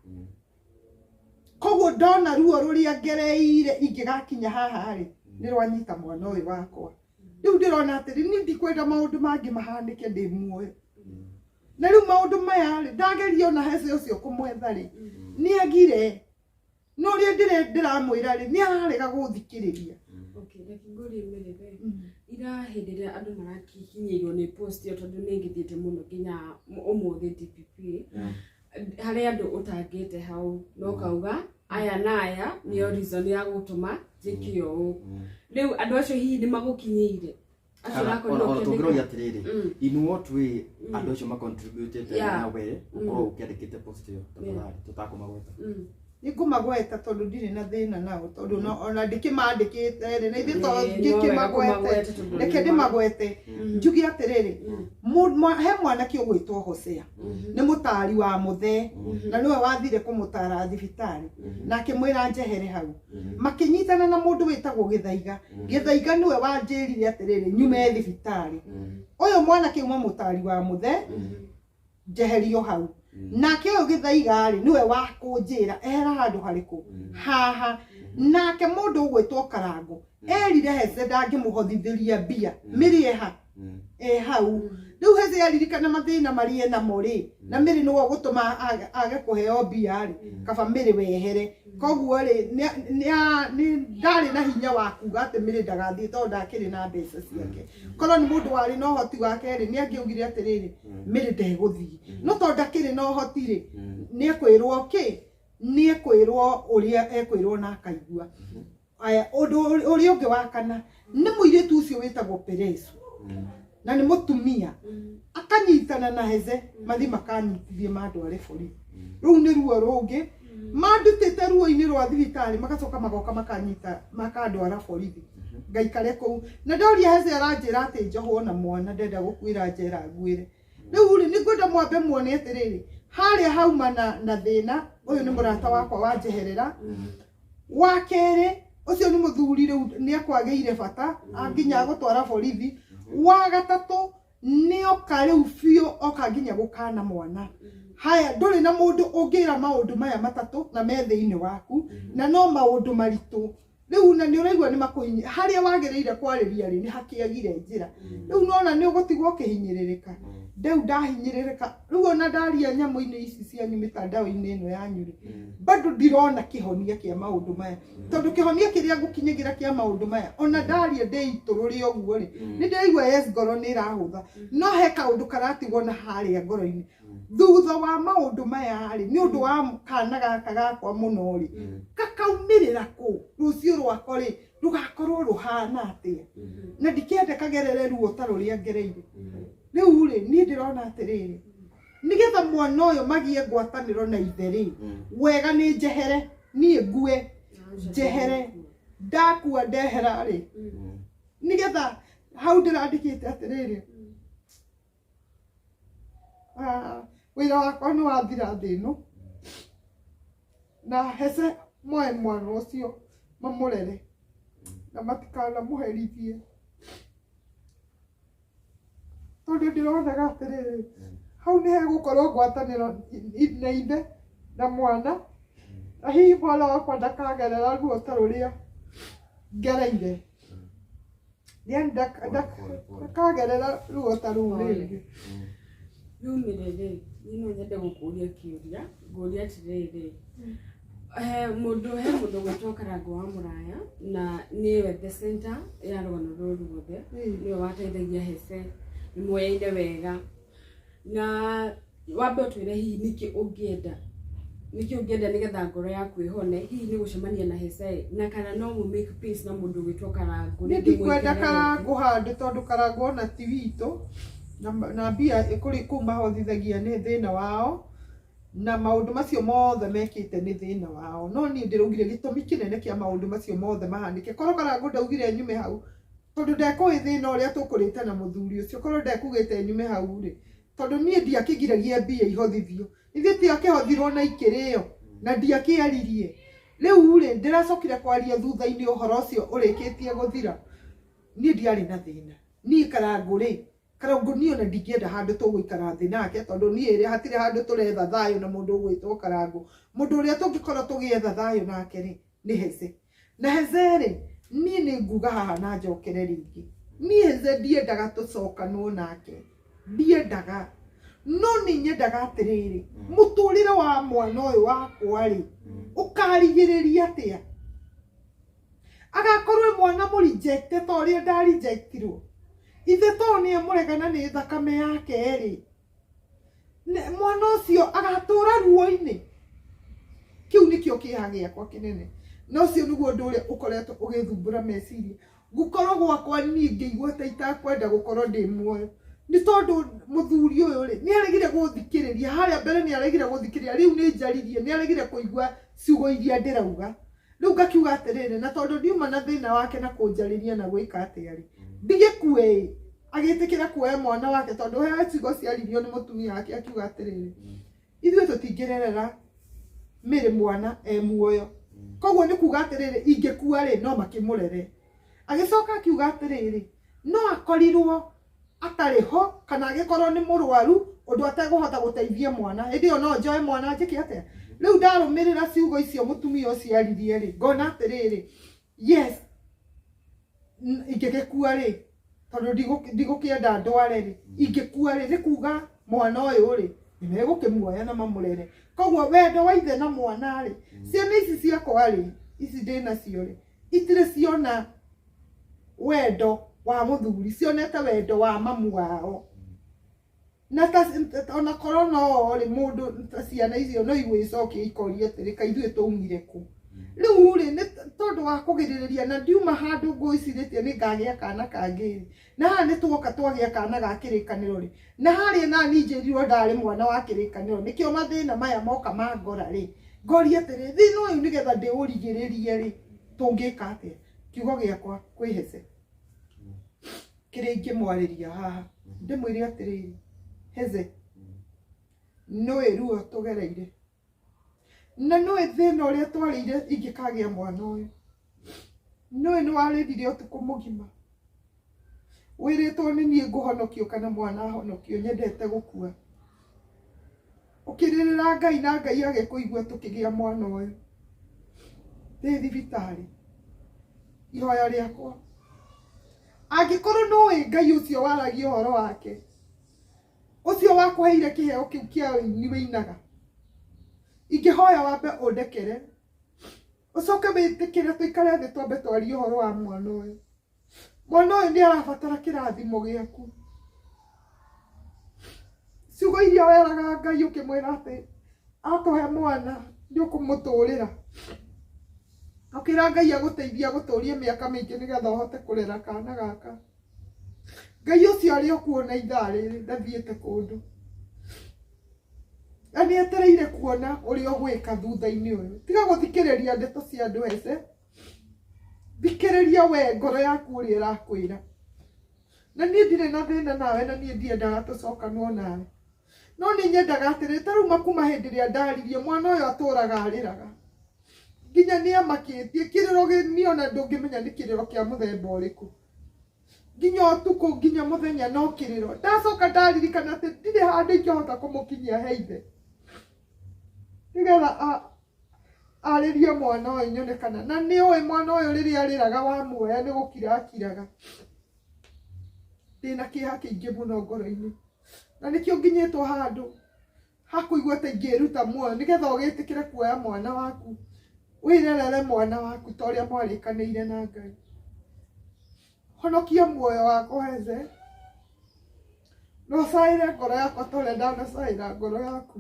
Koguo ndona ruo rũrĩa ngereire ingĩgakinya haha rĩ, nĩ rwanyita mwana ũyũ wakwa. Rĩu ndĩrona atĩrĩ, niĩ ndikwenda maũndũ mangĩ mahanĩke ndĩ muoyo. Na rĩu maũndũ maya rĩ, ndageria ona Hece ũcio kũmwetha rĩ, nĩ agire. No ũrĩa ndĩramwĩra rĩ, nĩ ararega gũthikĩrĩria. Okay, reke ngũrie mĩrĩre. Ira hĩndĩ ĩrĩa andũ marakinyĩirwo nĩ post ĩyo, tondũ nĩ ĩgĩthiĩte mũno nginya ũmũthĩ DPP, harĩ andũ ũtangĩte hau no kauga aya na aya nĩo reason ya gũtũma njĩke ũũ. Rĩu andũ acio hihi nĩ magũkinyĩire, acio ũrakorirwo Ona ũkĩandĩka? Tũngĩroria atĩrĩrĩ, in what way andũ acio macontributĩte na we ũkorwo ũkĩandĩkĩte post ĩyo? Tafadhali, tũtakũmagweta. Nĩ ngũmagweta tondũ ndirĩ na thĩna nao, tondũ ona ndĩkĩmandĩkĩte rĩ, na ithuĩ to Ĩĩ, no wega ngĩkĩmagwete. kũmagweta tondũ Reke ndĩmagwete, njuge atĩrĩrĩ, he mwanake ũgwĩtwo Hosea, nĩ mũtari wa mũthee, na nĩwe wathire kũmũtara thibitarĩ na akĩmwĩra njehere hau. Makĩnyitana na mũndũ wĩtagwo Gĩthaiga. Gĩthaiga nĩwe wanjĩrire atĩrĩrĩ, nyume thibitarĩ. Ũyũ mwanake uma mũtari wa mũthee, njeherio hau. Nake ũyũ Gĩthaiga rĩ, nĩwe wakũnjĩra ehera handũ harĩkũ haha. Nake mũndũ ũgwĩtwo Karango erire Heze ndangĩmũhothithĩria mbia mĩrĩ eha e hau. Rĩu Heze aririkana mathĩna marĩa enamo rĩ, na mĩrĩ nĩwe ũgũtũma age kũheo mbia rĩ, kaba mĩrĩ wehere. Koguo rĩ, ndarĩ na hinya wa kuga atĩ mĩrĩ ndagathiĩ, tondũ ndakĩrĩ na mbeca ciake. Korwo nĩ mũndũ warĩ na ũhoti wake rĩ, nĩ angĩaugire atĩrĩrĩ, mĩrĩ ndegũthiĩ. No tondũ ndakĩrĩ na ũhoti rĩ, nĩ ekwĩrwo kĩ, nĩ ekwĩrwo ũrĩa ekwĩrwo na akaigua. Aya, ũndũ ũrĩa ũngĩ wa kana nĩ mũirĩtu ũcio wĩtagwo Peresu, na nĩ mũtumia, akanyitana na Heze mathi makanyitithie mandware borithi. Rũu nĩ ruo rũngĩ mandutĩte ruo-inĩ rwa thibitarĩ, magacoka magoka makanyita makandwara borithi ngaikare kũu. Na ndoria Heze, aranjĩra atĩ njohwo na mwana, ndenda gũkuĩra njera nguĩre. Rĩu rĩ, nĩ ngwenda mwambe muone atĩrĩrĩ, harĩa hauma na thĩna ũyũ nĩ mũrata wakwa wanjeherera. Wa kerĩ, ũcio nĩ mũthuri, rĩu nĩ akwagĩire bata nginya gũtwara borithi. Wa gatatũ nĩ oka rĩu biũ, oka nginya gũkana mwana. Haya, ndũrĩ na mũndũ ũngĩra maũndũ maya matatũ na me thĩinĩ waku, na no maũndũ maritũ rĩu, na nĩ ũraigua nĩ makũhinya. Harĩa wagĩrĩire kwarĩria rĩ, nĩ hakĩagire njĩra. Rĩu nona nĩ ũgũtigwo ũkĩhinyĩrĩrĩka. Rĩu ndahinyĩrĩrĩka, rĩu ona ndaria nyamũ-inĩ ici cianyu, mĩtandao-inĩ ĩno yanyu rĩ, bado ndirona kĩhonia kĩa maũndũ maya, tondũ kĩhonia kĩrĩa ngũkinyagĩra kĩa maũndũ maya, ona ndaria ndĩitũrũre ũguo rĩ, nĩ ndĩraigua yes, ngoro nĩ ĩrahũtha, no he kaũndũ karatigwo na harĩa ngoro-inĩ thutha wa maũndũ maya rĩ, nĩ ũndũ wa kana gaka gakwa mũno rĩ, kakaumĩrĩra kũ rũciũ rwako rĩ, rũgakorwo rũhana atĩa? Na ndikenda kagerere ruo ta rũrĩa ngereire rĩu rĩ. Niĩ ndĩrona atĩrĩrĩ, nĩgetha mwana ũyũ magĩe ngwatanĩro na ithe rĩ, wega nĩ njehere niĩ, ngue njehere. Ndakua ndehera rĩ, nĩgetha hau ndĩrandĩkĩte atĩrĩrĩ, wĩra wakwa nĩ wathira thĩ ĩno, na Hece moe mwana ũcio mamũrere na matikanamũherithie, tondũ ndĩronaga atĩrĩrĩ, hau nĩ hegũkorwo ngwatanĩro na ithe na mwana, na hihi mwana wakwa ndakagerera ruo ta rũrĩa ngereire, yani ndakagerera ruo ta rũu rĩngĩ. Rĩu mĩrĩ, niĩ no nyende gũkũria kĩũria. Ngũria atĩrĩrĩ, he mũndũ ũgwĩtwo Karango wa Mũraya, na nĩwe the center ya rũgano rũrũ ruothe. Nĩwe wateithagia Hece, nĩ moyaine wega. Na wambe ũtwĩre hihi nĩkĩ ũngĩenda nĩgetha ngoro yaku ĩhone, hihi nĩ gũcemania na Hece, na kana no mũ make peace na mũndũ ũgwĩtwo Karango? Niĩ ndikwenda Karango handũ, tondũ Karango ona ti witũ, na mbia kũrĩ kũu mahothithagia nĩ thĩna wao, na maũndũ macio mothe mekĩte nĩ thĩna wao. No niĩ ndĩraugire gĩtũmi kĩnene kĩa maũndũ macio mothe mahanĩke, korwo Karango ndaugire nyume hau, tondũ ndekũĩ thĩna ũrĩa tũkũrĩte na mũthuri ũcio, korwo ndekugĩte nyume hau rĩ, tondũ niĩ ndiakĩgiragia mbia ihothithio, ithuĩ tiakĩhothirwo na ikĩrĩo na ndiakĩaririe. Rĩu rĩ, ndĩracokire kwaria thutha-inĩ ũhoro ũcio ũrĩkĩtie gũthira. Niĩ ndiarĩ na thĩna. Niĩ Karango rĩ, Karango niĩ ona ndingĩenda handũ tũgũikara thĩ nake, tondũ niĩ rĩ, hatirĩ handũ tũretha thayũ na mũndũ ũgwĩtwo Karango. Mũndũ ũrĩa tũngĩkorwo tũgĩetha thayũ nake rĩ, nĩ Heze. Na Heze rĩ, niĩ nĩ nguga haha na njokere rĩngĩ, niĩ Heze ndiendaga tũcokanwo nake, ndiendaga. No nĩ nyendaga atĩrĩrĩ, mũtũrĩre wa mwana ũyũ wakwa rĩ, ũkarigĩrĩria atĩa? Agakorwo e mwana mũrejecte ta ũrĩa ndarejectirwo. Ithe to nĩ amũregana nĩ thakame yake rĩ, mwana ũcio agatũra ruo-inĩ. Kĩu nĩkĩo kĩeha gĩakwa kĩnene, na ũcio nĩguo ũndũ ũrĩa ũkoretwo ũgĩthumbũra meciria. Gũkorwo gwakwa niĩ ngĩigua ta itakwenda gũkorwo ndĩ muoyo nĩ tondũ mũthuri ũyũ rĩ nĩ aregire gũthikĩrĩria. Harĩa mbere nĩ aregire gũthikĩrĩria, rĩu nĩ njaririe, nĩ aregire kũigua ciugo iria ndĩrauga. Rĩu ngakiuga atĩrĩrĩ, na tondũ ndiuma na thĩna wake na kũnjarĩria na gwĩka atĩa rĩ, ndigĩkue ĩ. Agĩtĩkĩra kuoya mwana wake tondũ he ciugo ciaririo nĩ mũtumia wake akiuga atĩrĩrĩ, ithuĩ tũtingĩrerera mĩrĩ mwana e muoyo, koguo nĩ kuga atĩrĩrĩ, ingĩkua rĩ no makĩmũrere. Agĩcoka akiuga atĩrĩrĩ, no akorirwo atarĩ ho kana agĩkorwo nĩ mũrwaru ũndũ ategũhota gũteithia mwana, hĩndĩ ĩyo no njoe mwana njĩke atĩa. Rĩu ndarũmĩrĩra ciugo icio mũtumia ũcio aririe rĩ, ngona atĩrĩrĩ, yes, ingĩgĩkua rĩ, tondũ ndigũkĩenda ndware rĩ, ingĩkua rĩ, nĩ kuga mwana ũyũ rĩ nĩ megũkĩmuoya na mamũrere. Koguo wendo wa ithe na mwana rĩ, ciana ici ciakwa rĩ, ici ndĩ nacio rĩ, itirĩ ciona wendo wa mũthuri, cionete wendo wa mamu wao. Na ta ona korwo no rĩ, mũndũ ta ciana icio no igwĩcokia ikoria atĩrĩ, kaĩ ithuĩ twaumire kũ? Rĩu rĩ, nĩ tondũ wa kũgirĩrĩria na ndiuma handũ ngwĩcirĩtie nĩ ngagĩa kana kangĩ rĩ, na haha nĩ tuoka twagĩa kana ga kĩrĩkanĩro rĩ, na harĩa nani njĩrirwo ndarĩ mwana wa kĩrĩkanĩro, nĩkĩo mathĩna maya moka mangora rĩ, ngoria atĩrĩ, thĩna ũyũ nĩgetha ndĩũrigĩrĩrie rĩ, tũngĩka atĩa? Kiugo gĩakwa kwĩ Heze kĩrĩa ingĩmwarĩria haha, ndĩmwĩre atĩrĩrĩ, Heze, nĩũĩ ruo tũgereire na nĩũĩ thĩna ũrĩa twarĩire ingĩkagĩa mwana ũyũ. Nĩũĩ nĩ warĩrire ũtukũ mũgima wĩrĩtwo nĩ niĩ ngũhonokio kana mwana ahonokio, nyendete gũkua. Ũkĩrĩrĩra Ngai na Ngai agĩkũigua tũkĩgĩa mwana ũyũ. Ndĩ thibitarĩ, ihoya rĩakwa, angĩkorwo nĩũĩ Ngai ũcio waragia ũhoro wake, ũcio wakũheire kĩheo kĩu kĩa ũini wĩinaga, ingĩhoya wambe ũndekere, ũcoke wĩtĩkĩre tũikare thĩ twambe twarie ũhoro wa mwana ũyũ. Mwana ũyũ nĩ arabatara kĩrathimo gĩaku. Ciugo iria weraga Ngai ũkĩmwĩra atĩ akũhe mwana nĩ ũkũmũtũrĩra, ũkĩra Ngai agũteithie agũtũrie mĩaka mĩingĩ nĩgetha ũhote kũrera kana gaka. Ngai ũcio arĩ o kuo na ithaa rĩrĩ, ndathiĩte kũndũ, na nĩ etereire kuona ũrĩa ũgwĩka thutha-inĩ ũyũ. Tiga gũthikĩrĩria ndeto cia andũ, Heze, thikĩrĩria we ngoro yaku ũrĩa ĩrakwĩra. Na niĩ ndirĩ na thĩna nawe, na niĩ ndiendaga tũcokanwo nawe, no nĩ nyendaga atĩrĩ, ta rĩu makuma hĩndĩ ĩrĩa ndaririe, mwana ũyũ atũraga arĩraga nginya nĩ amakĩtie kĩrĩro niĩ ona ndũngĩmenya nĩ kĩrĩro kĩa mũthemba ũrĩkũ, nginya ũtukũ nginya mũthenya no kĩrĩro. Ndacoka ndaririkana atĩ ndirĩ handũ ingĩhota kũmũkinyia he ithe nĩgetha arĩrie mwana ũyũ nyone kana na nĩ ũĩ mwana ũyũ rĩrĩa arĩraga wamuoya nĩ gũkira akiraga. Ndĩna kĩeha kĩingĩ mũno ngoro-inĩ, na nĩkĩo nginyĩtwo handũ hakũigua ta ingĩruta muoyo nĩgetha ũgĩtĩkĩre kuoya mwana waku, wĩrerere mwana waku ta ũrĩa mwarĩkanĩire na Ngai. Honokia muoyo wakwa, Heze, na ũcaĩre ngoro yakwa ta ũrĩa ndanacaĩra ngoro yaku.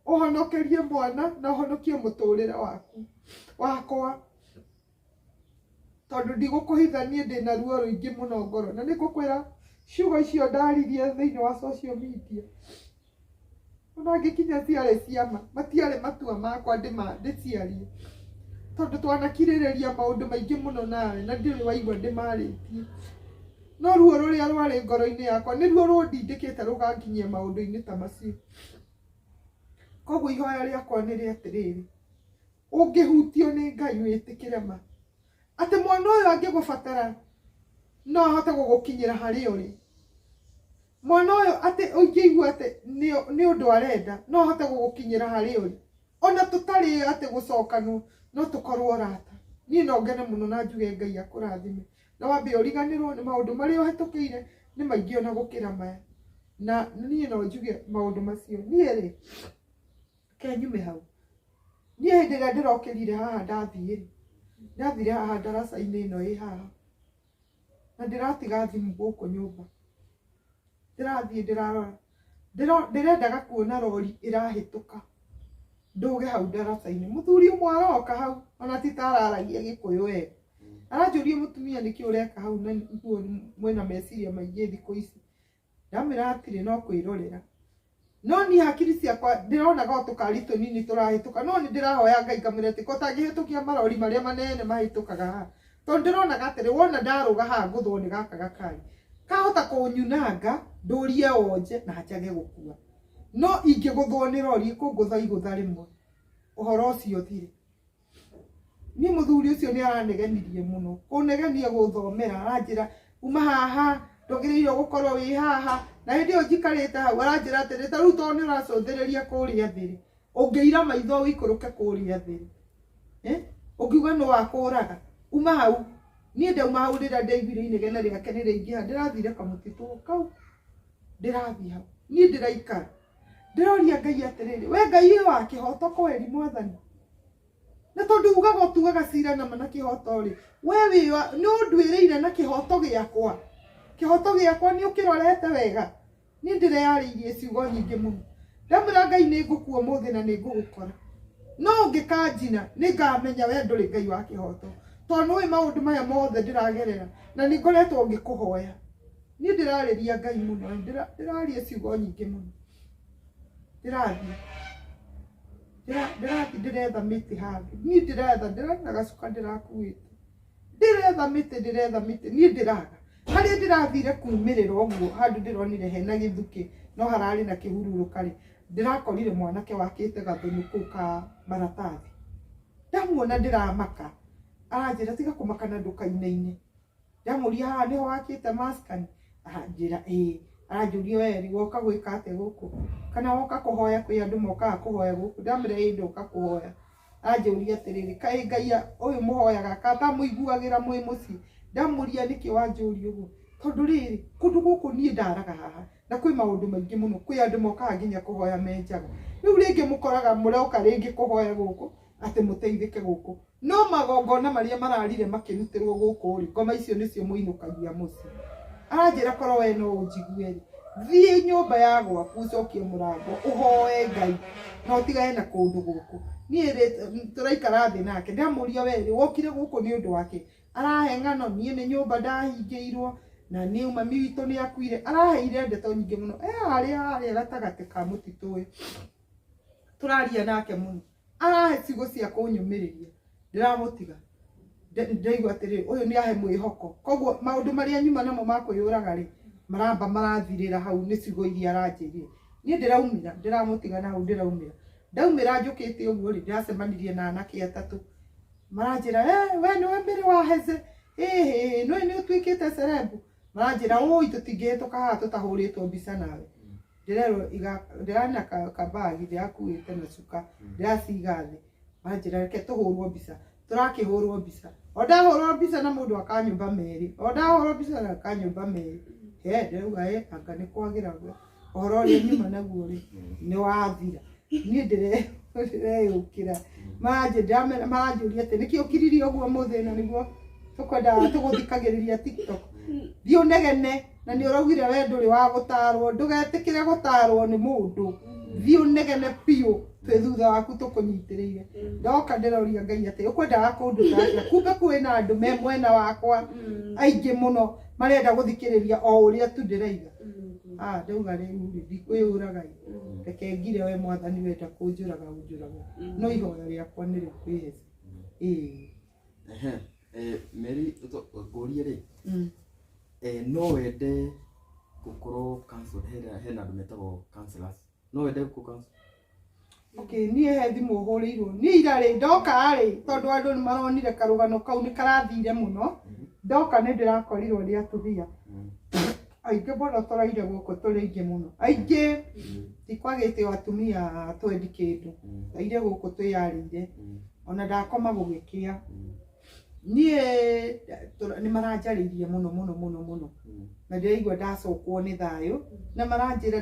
Ũhonokerie mwana na ũhonokie mũtũrĩre waku wakwa, tondũ ndigũkũhitha, niĩ ndĩna ruo rũingĩ mũno ngoro. Na nĩ ngũkwĩra ciugo icio ndaririe thĩinĩ wa social media, ona ngĩkinya ciarĩ ciama, matiarĩ matua makwa ndĩciarie, tondũ twanakirĩrĩria maũndũ maingĩ mũno nawe na ndĩrĩ waigua ndĩmarĩtie, no ruo rũrĩa rwarĩ ngoro-inĩ yakwa nĩruo rũndindĩkĩte rũganginyia maũndũ-inĩ ta macio. Koguo ihoya rĩakwa nĩ rĩa atĩrĩrĩ, ũngĩhutio nĩ Ngai wĩtĩkĩre ma atĩ mwana ũyũ angĩgũbatara no ahote gũgũkinyĩra harĩa ũrĩ. Mwana ũyũ atĩ ũngĩigua atĩ nĩ ũndũ arenda, no ahote gũgũkinyĩra harĩa ũrĩ. Ona tũtarĩ atĩ gũcokanwo, no tũkorwo arata. Niĩ no ngene mũno na njuge Ngai akũrathime, na wambe ũriganĩrwo nĩ maũndũ marĩa ũhetũkĩire, nĩ maingĩ ona gũkĩra maya. Na niĩ no njuge maũndũ macio. Niĩ rĩ, ke nyume hau, niĩ hĩndĩ ĩrĩa ndĩrokĩrire haha ndathiĩ rĩ, ndathire haha ndaraca-inĩ ĩno ĩ haha. Na ndĩratiga thimũ gũkũ nyũmba, ndĩrathiĩ ndĩrarora, ndĩrendaga kuona rori ĩrahĩtũka ndũge hau ndaraca-inĩ. Mũthuri ũmwe aroka hau, ona ti ta araragia Gĩkũyũ wega, aranjũria, "Mũtumia, nĩkĩ ũreka hau na nguo mwĩna meciria maingĩ thikũ ici?" Ndamwĩra hatirĩ, no kwĩrorera. No niĩ hakiri ciakwa ndĩronaga o tũkari tũnini tũrahĩtũka, no nĩ ndĩrahoya Ngai ngamwĩra atĩ ko tangĩhĩtũkia marori marĩa manene mahĩtũkaga haha, tondũ ndĩronaga atĩrĩ, wona ndarũga haha ngũthwo nĩ gaka gakari kahota kũnyunanga, ndũrie wonje na njage gũkua. No ingĩgũthwo nĩ rori, ĩkũngũtha igũtha rĩmwe, ũhoro ũcio ũthire. Niĩ mũthuri ũcio nĩ aranegenirie mũno, kũnegenia gũthomera, aranjĩra, "Uma haha, ndwagĩrĩirwo gũkorwo wĩ haha." Na hĩndĩ ĩyo njikarĩte hau, aranjĩra atĩrĩ, "Ta rĩu tondũ nĩ ũracũthĩrĩria kũrĩa thĩ rĩ, ũngĩira maitho ũikũrũke kũrĩa thĩ rĩ, eh? Ũngiuga nĩ wakũraga? Uma hau." Niĩ ndauma hau, rĩrĩa ndaiguire inegene rĩake nĩ rĩaingĩha, ndĩrathire kamũtitũ kau, ndĩrathiĩ hau. Niĩ ndĩraikara ndĩroria Ngai atĩrĩrĩ, "We Ngai ũyũ wa kĩhoto kweri, Mwathani, na tondũ ugaga ũtuaga cira nama na kĩhoto rĩ, we nĩ ũnduĩrĩire na kĩhoto gĩakwa? Kĩhoto gĩakwa nĩ ũkĩrorete wega?" Niĩ ndĩreyarĩirie ciugo nyingĩ mũno. Ndamwĩra Ngai, "Nĩ ngũkua ũmũthĩ na nĩ ngũgũkora, no ũngĩkanjina nĩ ngamenya we ndũrĩ Ngai wa kĩhoto, tondũ nĩũĩ maũndũ maya mothe ndĩragerera na nĩ ngoretwo ngĩkũhoya." Niĩ ndĩrarĩria Ngai mũno, ndĩraria ciugo nyingĩ mũno. Ndĩrathiĩ ndĩretha mĩtĩ handũ. Niĩ ndĩretha, ndĩrarĩ na gacuka ndĩrakuĩte, ndĩretha mĩtĩ, ndĩretha mĩtĩ, niĩ ndĩraga harĩa ndĩrathire kumĩrĩra ũguo. Handũ ndĩronire hena gĩthukĩ, no hararĩ na kĩhurũrũka rĩ, ndĩrakorire mwanake wakĩte gathũnũ kũu ka maratathi. Ndamuona ndĩramaka. Aranjĩra, "Tiga kũmaka na ndũkainaine." Ndamũria, "Haha nĩho wakĩte maskani?" Aranjĩra, "Ĩĩ." Aranjũria, "We rĩ, woka gwĩka atĩa gũkũ? Kana woka kũhoya? Kwĩ andũ mokaga kũhoya gũkũ?" Ndamwĩra, "Ĩĩ, ndoka kũhoya." Anjũria atĩrĩrĩ, "Kaĩ Ngai ũyũ mũhoyaga katamũiguagĩra mwĩ mũciĩ?" Ndamũria, "Nĩkĩ wanjũria ũguo?" "Tondũ rĩrĩ, kũndũ gũkũ niĩ ndaraga haha na kwĩ maũndũ maingĩ mũno. Kwĩ andũ mokaga nginya kũhoya me njaga. Rĩu rĩngĩ mũkoraga mũroka rĩngĩ kũhoya gũkũ atĩ mũteithĩke gũkũ, no magongona marĩa mararire makĩrutĩrwo gũkũ rĩ, ngoma icio nĩcio mũinũkagia mũciĩ." Aranjĩra, "Korwo we no ũnjigue rĩ, thiĩ nyũmba ya gwaku, ũcokie mũrango, ũhoe Ngai na ũtigane na kũndũ gũkũ." Niĩ rĩ, tũraikara thĩ nake, ndamũria, "We rĩ, wokire gũkũ nĩ ũndũ wake?" Arahe ng'ano, "Niĩ nĩ nyũmba ndahingĩirwo na niĩ mami witũ nĩ akuire." Araheire ndeto nyingĩ mũno. E harĩa harĩa gatagatĩ ka mũtitũ ũyũ, tũraria nake mũno, arahe ciugo cia kũnyũmĩrĩria. Ndĩramũtiga, ndaigua atĩrĩrĩ, ũyũ nĩ ahe mwĩhoko. Koguo maũndũ marĩa nyuma namo ma kwĩyũraga rĩ, maramba marathirĩra hau nĩ ciugo iria aranjĩrire. Niĩ ndĩraumĩra, ndĩramũtiga na hau. Ndĩraumĩra, ndaumĩra njũkĩte ũguo rĩ, ndĩracemanirie na anake atatũ. Maranjĩra, "Eh, we nĩwe Mary wa Heze? Ĩhĩ, nĩwe nĩ ũtuĩkĩte celeb." Maranjĩra, "Ũi, tũtingĩhĩtũka haha tũtahũrĩtwo mbica nawe." Ndĩrerwo iga, ndĩrarĩ na kabagi ndĩrakuĩte na cuka, ndĩraciga thĩ. Maranjĩra, "Reke tũhũrwo mbica." Tũrakĩhũrwo mbica. O ndahũrwo mbica na mũndũ akanyũmba merĩ, o ndahũrwo mbica na akanyũmba merĩ. He ndĩrauga, "Ĩ, anga nĩ kwagĩra ũhoro ũrĩa nyuma naguo rĩ, nĩ wathira." Niĩ ndĩreyũkĩra, maranjũria atĩ, "Nĩkĩ ũkiririe ũguo mũthĩ na nĩguo tũkwendaga tũgũthikagĩrĩria TikTok? Thiĩ ũnegene, na nĩ ũraugire we ndũrĩ wa gũtarwo, ndũgetĩkĩre gũtarwo nĩ mũndũ. Thiĩ ũnegene biũ, twĩ thutha waku tũkũnyitĩrĩire." Ndoka ndĩroria Ngai atĩ, "Ũkwendaga kũnduta atĩa? Kumbe kwĩna andũ me mwena wakwa aingĩ mũno marenda gũthikĩrĩria o ũrĩa tu ndĩraiga." Ah, ndauga, "Rĩu rĩ, ndikwĩyũraga ĩ, reke ngire. We Mwathani, wenda kũnjũraga, ũnjũraga, no ihoya rĩakwa nĩ rĩkwĩhece." Ĩĩ. Ehe, Mary, ngũrie rĩ, no wende gũkorwo counselled? Hena andũ metagwo counselors. No wende gũkorwo counselled? Okay, niĩ he thimũ hũrĩirwo niĩ ira rĩ, ndoka rĩ, tondũ andũ nĩ maronire karũgano kau nĩ karathire mũno. Ndoka nĩ ndĩrakorirwo nĩ atumia aingĩ mũno, tũraire gũkũ tũrĩ aingĩ mũno, aingĩ tikwagĩte o atumia twendi kĩndũ. Twaire gũkũ twĩyarĩire, ona ndakoma gũgĩkĩa. Niĩ nĩ maranjarĩirie mũno mũno mũno mũno na ndĩraigua ndacokwo nĩ thayũ na maranjĩra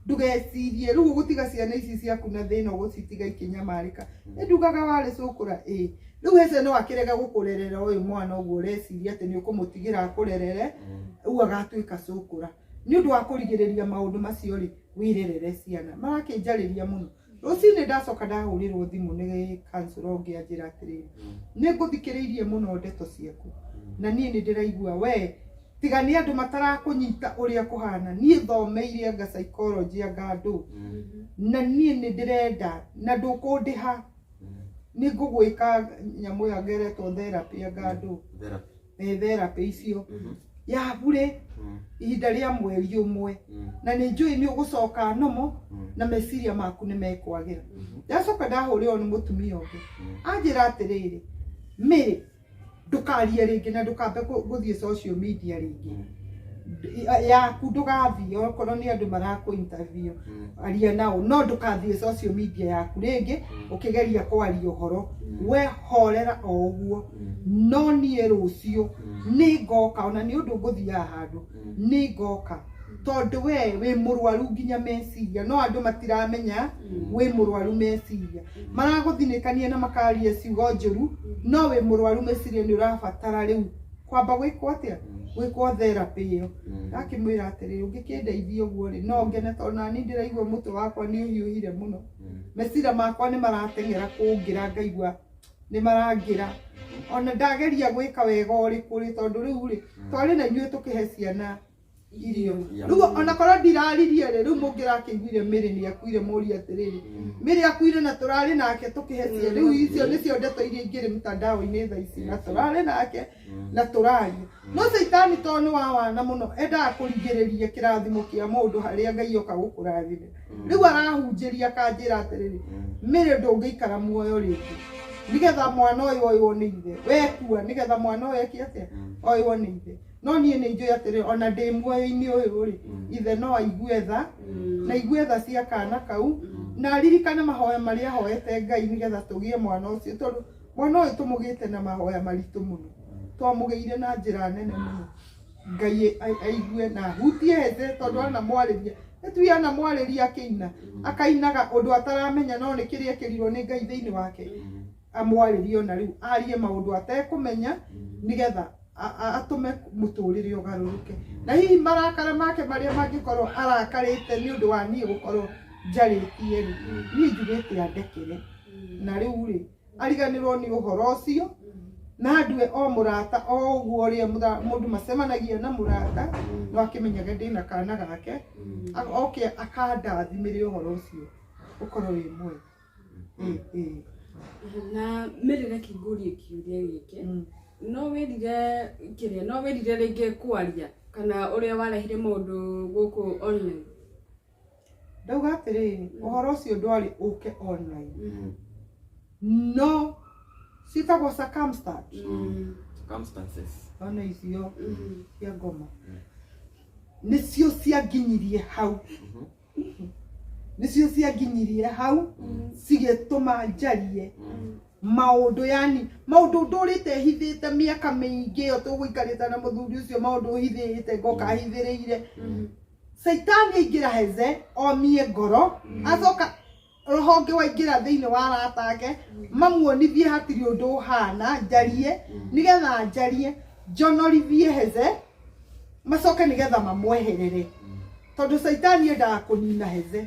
ndũgecirie rĩu ũgũtiga ciana ici ciaku na thĩna ũgũcitiga ikĩnyamarĩka. Nĩ ndugaga warĩ cũkũra ĩĩ. Rĩu hece no akĩrega gũkũrerera ũyũ mwana ũguo ũreciria atĩ nĩ ũkũmũtigĩra akũrerere rĩu agatuĩka cũkũra. Nĩ ũndũ wa kũrigĩrĩria maũndũ macio rĩ wĩrerere ciana. Marakĩnjarĩria mũno. Rũcinĩ ndacoka ndahũrĩrwo thimũ nĩ kansũra ũngĩ anjĩra atĩrĩrĩ nĩ ngũthikĩrĩirie mũno ndeto ciaku na niĩ nĩ ndĩraigua we tiga nĩ andũ matarakũnyita ũrĩa kũhana niĩ thomeire anga psychology anga andũ na niĩ nĩ ndĩrenda na ndũkũndĩha nĩ ngũgwĩka nyamũ ĩyo ngeretwo therapy anga andũ therapy icio ya bure ihinda rĩa mweri ũmwe na nĩ njũĩ nĩ ũgũcoka nomo na meciria maku nĩ mekwagĩra. Ndacoka ndahũrĩrwo nĩ mũtumia ũngĩ anjĩra atĩrĩrĩ Mary ndũkarie rĩngĩ na ndũkambe gũthiĩ social media rĩngĩ yaku ndũgathiĩ okorwo nĩ andũ marakũ interview aria nao no ndũkathiĩ social media yaku rĩngĩ ũkĩgeria kwaria ũhoro we horera o ũguo no niĩ rũciũ nĩ ngoka ona nĩ ũndũ ngũthiaga handũ nĩ ngoka tondũ we wĩ mũrwaru nginya meciria no andũ matiramenya wĩ mũrwaru meciria maragũthinĩkania na makaria ciugo njũru no wĩ mũrwaru meciria nĩ ũrabatara rĩu kwamba gwĩkwo atĩa gwĩkwo therapy ĩyo. Ndakĩmwĩra atĩrĩrĩ ũngĩkĩndeithia ũguo rĩ no ngene tondũ nani ndĩraigua mũtwe wakwa nĩ ũhiũhire mũno meciria makwa nĩ marateng'era kũngĩra ngaigua nĩ marangĩra ona ndageria gwĩka wega ũrĩkũ rĩ tondũ rĩu rĩ twarĩ na inyuĩ tũkĩhe ciana irio rĩu ona korwo ndiraririe rĩ rĩu mũngĩrakĩiguire Mary nĩ akuire mũrie atĩrĩrĩ Mary akuire na tũrarĩ nake tũkĩhe ciana rĩu icio nĩcio ndeto iria ingĩrĩ mtandao-inĩ thaa ici na tũrarĩ nake na tũraria no caitani tondũ nĩ wa wana mũno endaga kũrigĩrĩria kĩrathimo kĩa mũndũ harĩa Ngai oka gũkũrathime rĩu arahunjĩria akanjĩra atĩrĩrĩ Mary ndũngĩikara muoyo rĩngĩ nĩgetha mwana ũyũ oywo nĩ ithe wekua nĩgetha mwana ũyũ eke atĩa oywo nĩ ithe no niĩ nĩ njũĩ atĩrĩ ona ndĩ muoyo-inĩ ũyũ rĩ ithe no aigue tha na aigue tha cia kana kau na aririkane mahoya marĩa ahoete Ngai nĩgetha tũgĩe mwana ũcio tondũ mwana ũyũ tũmũgĩte na mahoya maritũ mũno twamũgĩire na njĩra nene mũno Ngai aigue na ahutie heze tondũ anamwarĩria nĩtuĩ anamwarĩria akĩina akainaga ũndũ ataramenya no nĩ kĩrĩa ekĩrirwo nĩ Ngai thĩinĩ wake amwarĩrie ona rĩu arie maũndũ atekũmenya nĩgetha atũme mũtũrĩre ũgarũrũke na hihi marakara make marĩa mangĩkorwo arakarĩte nĩ ũndũ wa niĩ gũkorwo njarĩtie rĩ niĩ njugĩte andekere na rĩu rĩ ariganĩrwo nĩ ũhoro ũcio na ndue o mũrata o ũguo ũrĩa mũndũ macemanagia na mũrata no akĩmenyage ndĩna kana gake oke akandathimĩre ũhoro ũcio ũkorwo wĩ mwega. Na Mary reke ngũrie kĩũria gĩkĩ no wĩrire kĩrĩa no wĩrire rĩngĩ kwaria kana ũrĩa warehire maũndũ gũkũ online? Ndauga atĩrĩrĩ ũhoro ũcio ndwarĩ ũke online no ciĩtagwo circumstance circumstances ona icio cia ngoma nĩcio cianginyirie hau nĩcio cianginyirie hau cigĩtũma njarie maũndũ yani maũndũ ndũrĩte hithĩte mĩaka mĩingĩ ĩyo tũgũikarĩte na mũthuri ũcio maũndũ hithĩte ngoka hithĩrĩire caitani aingĩra heze omie ngoro acoka rũhonge waingĩra thĩinĩ wa arata ake mamuonithie hatirĩ ũndũ ũhana njarie nĩgetha njarie njonorithie heze macoke nĩgetha mamweherere tondũ caitani endaga kũnina heze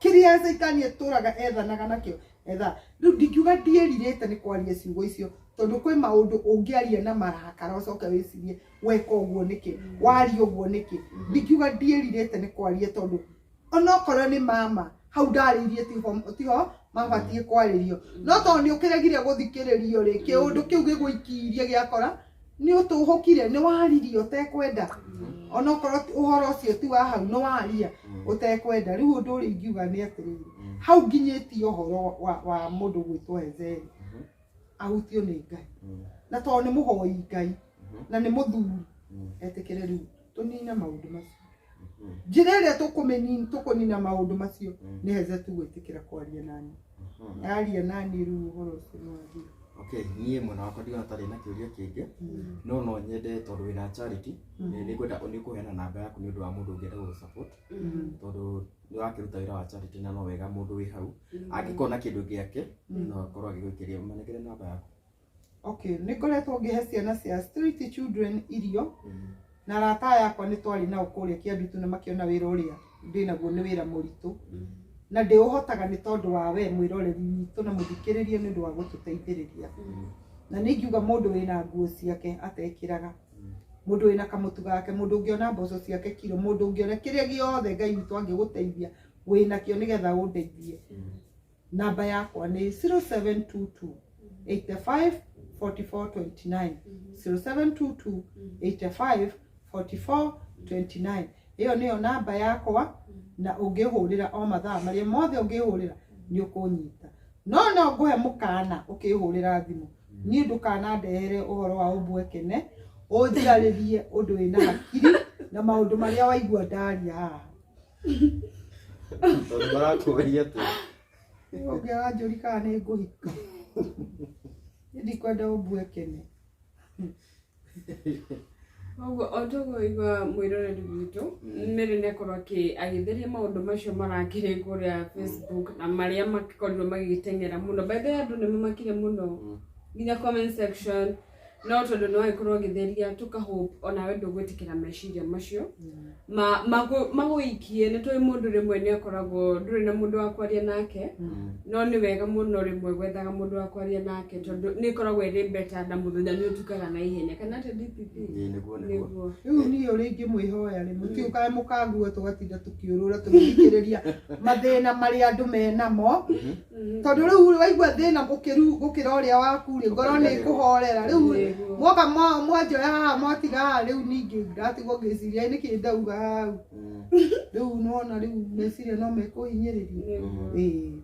kĩrĩa caitani etũraga ethanaga nakĩo etha rĩu ndingiuga ndiĩrirĩte nĩ kwaria ciugo icio tondũ kwĩ maũndũ ũngĩaria na marakara ũcoke wĩcirie weka ũguo nĩkĩ waria ũguo nĩkĩ ndingiuga ndiĩrirĩte nĩ kwaria tondũ onokorwo nĩ mama hau ndarĩirie tiho mabatiĩ kwarĩrio no tondũ nĩ ũkĩregire gũthikĩrĩrio rĩ kĩũndũ kĩu gĩgũikirie gĩakora nĩ ũtũhũkire nĩ waririe ũtekwenda onokorwo ũhoro ũcio ti wa hau nĩ waria ũtekwenda rĩu ũndũ ũrĩa ingiuga nĩ atĩrĩrĩ hau nginyĩtie ũhoro wa mũndũ gwĩtwo Hezeri ahutio nĩ Ngai na tondũ nĩ mũhoi Ngai na nĩ mũthuri etĩkĩre rĩu tũnine maũndũ macio njĩra ĩrĩa tũkũnina maũndũ macio nĩ Heze tu gwĩtĩkĩra kwaria nani aria nani rĩu ũhoro ũcio nĩ wathira. Okay, niĩ mwena wakwa ndiona tarĩ na kĩũria kĩngĩ, no no nyende tondũ wĩna charity, nĩ ngwenda nĩ ũkũheana namba yaku nĩ ũndũ wa mũndũ ũngĩenda gũgũ support, tondũ nĩ ũrakĩruta wĩra wa charity na no wega mũndũ wĩ hau angĩkorwo na kĩndũ gĩake no akorwo agĩgũikĩria. Manengere namba yaku. Okay, nĩ ngoretwo ngĩhe ciana cia street children irio, na arata aya akwa nĩ twarĩ nao kũrĩa Kĩandutu, na makĩona wĩra ũrĩa ndĩnaguo nĩ wĩra mũritũ, na ndĩũhotaga nĩ tondũ wa we mwĩroreri witũ na mũthikĩrĩria, nĩ ũndũ wa gũtũteithĩrĩria. Na nĩ ingiuga mũndũ wĩna nguo ciake atekĩraga, mũndũ wĩna kamũtu gake, mũndũ ũngĩona mboco ciake kiro, mũndũ ũngĩona kĩrĩa gĩothe Ngai witũ angĩgũteithia wĩnakĩo nĩgetha ũndeithie, namba yakwa nĩ 0722 85 44 29, 0722 85 44 29. Ĩyo nĩyo namba yakwa, na ũngĩhũrĩra o mathaa marĩa mothe ũngĩhũrĩra nĩ ũkũnyita. No no ngũhe mũkana, ũkĩhũrĩra thimũ niĩ ndũkanandehere ũhoro wa ũmbwekene, ũnjarĩrie ũndũ wĩna hakiri na maũndũ marĩa waigua ndaria haha. Tondũ marakũria atĩ Ũngĩaganjũri kana nĩ ngũhika, niĩ ndikwenda ũmbwekene. Koguo o toguo igua mwĩroreri witũ Mary nĩakorwo agĩtheria maũndũ macio marakĩrĩ kũrĩa Facebook na marĩa makĩkorirwo magĩgĩteng'era mũno. By the way, andũ nĩ mamakire mũno nginya comment section, no tondũ nĩ wagĩkorwo ũgĩtheria, tũka hope onawe ndũgwĩtĩkĩra meciria macio magũikie. Nĩ tũĩ mũndũ rĩmwe nĩ akoragwo ndũrĩ na mũndũ wa kwaria nake, no nĩ wega mũno rĩmwe gwethaga mũndũ wa kwaria nake, tondũ nĩ ĩkoragwo ĩrĩ better na mũthenya nĩ ũtukaga na ihenya, kana atĩ DPP? Ĩĩ, nĩguo nĩguo. Nĩguo. Rĩu niĩ ũrĩa ingĩmwĩhoya rĩ, mũtiũkae mũkangua tũgatinda tũkĩũrũra tũgĩthikĩrĩria mathĩna marĩa andũ menamo, tondũ rĩu waigua thĩna gũkĩra ũrĩa waku rĩ, ngoro nĩ ĩkũhorera rĩu. Nĩguo. Mwoka mwanjoya haha, mwatiga haha, rĩu ningĩ ndatigwo ngĩciria nĩkĩ ndauga hau. Rĩu nĩwona rĩu meciria no mekũhinyĩrĩria. Nĩguo. Ĩĩ.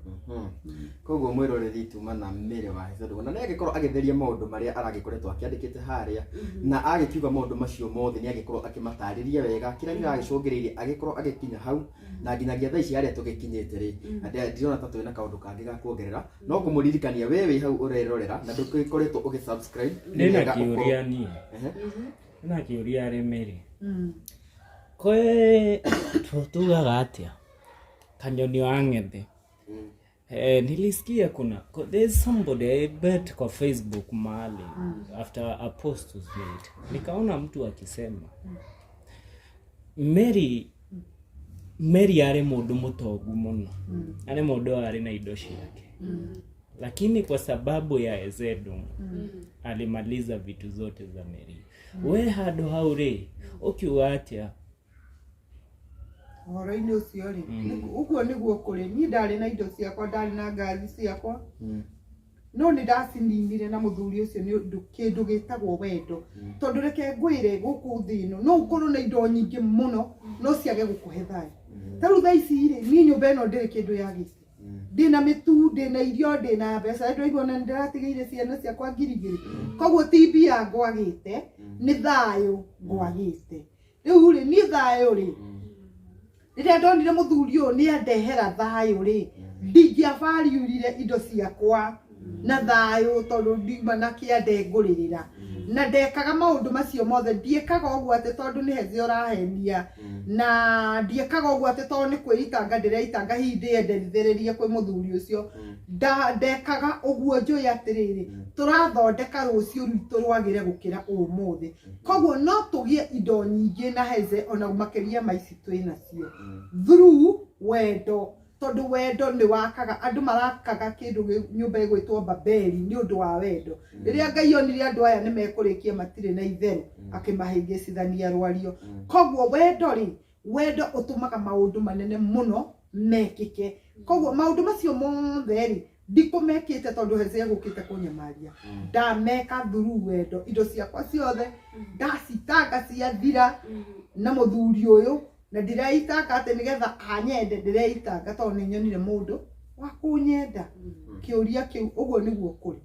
Koguo mwĩroreri, tuma na Mary wa Hezedongo na nĩ agĩkorwo agĩtheria maũndũ marĩa aragĩkoretwo akĩandĩkĩte harĩa, na agĩkiuga maũndũ macio mothe nĩ agĩkorwo akĩmatarĩria wega kĩrĩa kĩragĩcũngĩrĩirie agĩkorwo agĩkinya hau na nginyagia thaa ici harĩa tũgĩkinyĩte rĩ. Na ndirona ta twĩna kaũndũ kangĩ ga kuongerera, no kũmũririkania we wĩ hau ũrerorera na ndũgĩkoretwo ũgĩ-subscribe, nĩ Ndĩna wega ũkorwo- kĩũria niĩ. Ehe. Ndĩna kĩũria arĩ Mary. Kwe tugaga atĩa kanyoni wa ng'ethe? Nilisikia kuna there's somebody I bet kwa Facebook mahali, after a post was made, nikaona mtu akisema Mary arĩ mũndũ mũtongu mũno, arĩ mũndũ arĩ na indo ciake, lakini kwa sababu ya Ezedum alimaliza vitu zote za Mary. We handũ hau rĩ, ũkiuga atĩa? Ũhoro-inĩ ũcio rĩ, ũguo nĩguo kũrĩ. Niĩ ndarĩ na indo ciakwa, ndarĩ na ngari ciakwa, no nĩ ndacininire na mũthuri ũcio nĩ ũndũ kĩndũ gĩtagwo wendo. Tondũ reke ngwĩre, gũkũ thĩ ĩno no ũkorwo na indo nyingĩ mũno no ciage gũkũhe thayũ. Ta rĩu thaa ici rĩ, niĩ nyũmba ĩno ndĩrĩ kĩndũ yagĩte, ndĩna mĩtu, ndĩna irio, ndĩna mbeca, ndĩraigua na nĩndĩratigĩire ciana ciakwa 2000. Koguo ti mbia ngwagĩte, nĩ thayũ ngwagĩte. Rĩu rĩ, niĩ thayũ rĩ, rĩrĩa ndonire mũthuri ũyũ nĩ andehera thayũ rĩ, ndingĩabariurire indo ciakwa na thayũ, tondũ ndima na kĩande ngũrĩrĩra na ndekaga maũndũ macio mothe. Ndiĩkaga ũguo atĩ tondũ nĩ heze ũrahenia, na ndiĩkaga ũguo atĩ tondũ nĩ kwĩitanga ndĩreitanga hihi ndĩyenderithĩrĩrie kwĩ mũthuri ũcio. Ndekaga ũguo njũĩ atĩrĩrĩ, tũrathondeka rũciũ rwitũ rwagĩre gũkĩra ũmũthĩ. Koguo no tũgĩe indo nyingĩ na heze ona makĩria ma ici twĩ nacio through wendo, tondũ wendo nĩ wakaga. Andũ marakaga kĩndũ nyũmba ĩgwĩtwo Babeli nĩ ũndũ wa wendo. Rĩrĩa Ngai onire andũ aya nĩ mekũrĩkia matirĩ na itherũ, akĩmahĩngĩcithania rwario. Koguo wendo rĩ, wendo ũtũmaga maũndũ manene mũno mekĩke. Koguo maũndũ macio mothe rĩ, ndikũmekĩte tondũ heze egũkĩte kũnyamaria, ndameka through wendo. Indo ciakwa ciothe ndacitanga ciathira na mũthuri ũyũ, na ndireitanga atĩ nĩgetha anyende, ndĩreitanga tondũ nĩ nyonire mũndũ wa kũnyenda. Kĩũria kĩu ũguo nĩguo kũrĩ.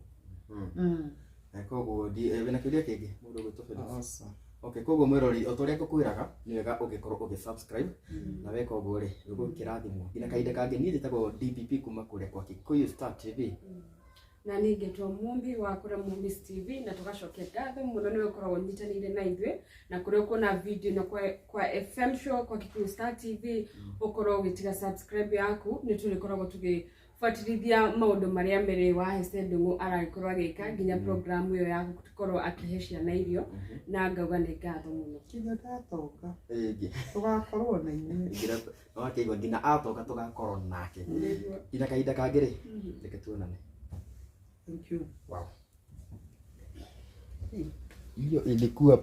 Koguo wĩna kĩũria kĩngĩ mũndũ ũgwĩtwo Felix? Okay, koguo mwĩrori, o ta ũrĩa ngũkwĩraga, nĩ wega ũgĩkorwo ũgĩ subscribe, na weka ũguo rĩ, ũgũkĩrathimwo nginya kahinda kangĩ. Niĩ njĩtagwo DPP kuma kũrĩa kwa Kikuyu Star TV. Na niĩ ngetwo Mumbi wa kũrĩa Mumbis TV, na tũgacokia ngatho mũno nĩ ũkoragwo ũnyitanĩire na ithuĩ na kũrĩa ũkuona video na kwa FM show, kwa Kikuyu Star TV, ũkorwo ũgĩtiga subscribe yaku. Nĩ tũrĩkoragwo tũgĩbuatĩrithia maũndũ marĩa Mary wa Hesse Ndung'u aragĩkorwo agĩka, nginya programu ĩyo ya gũkorwo akĩhe ciana irio, na ngauga nĩ ngatho mũno. Kinya ndatonga, Ĩngĩ. tũgakorwo na inyuĩ. Wakĩigua nginya atoka tũgakorwo nake. Nginya kahinda kangĩ rĩ, reke tuonane. Thank you. Wow. Hiyo ilikuwa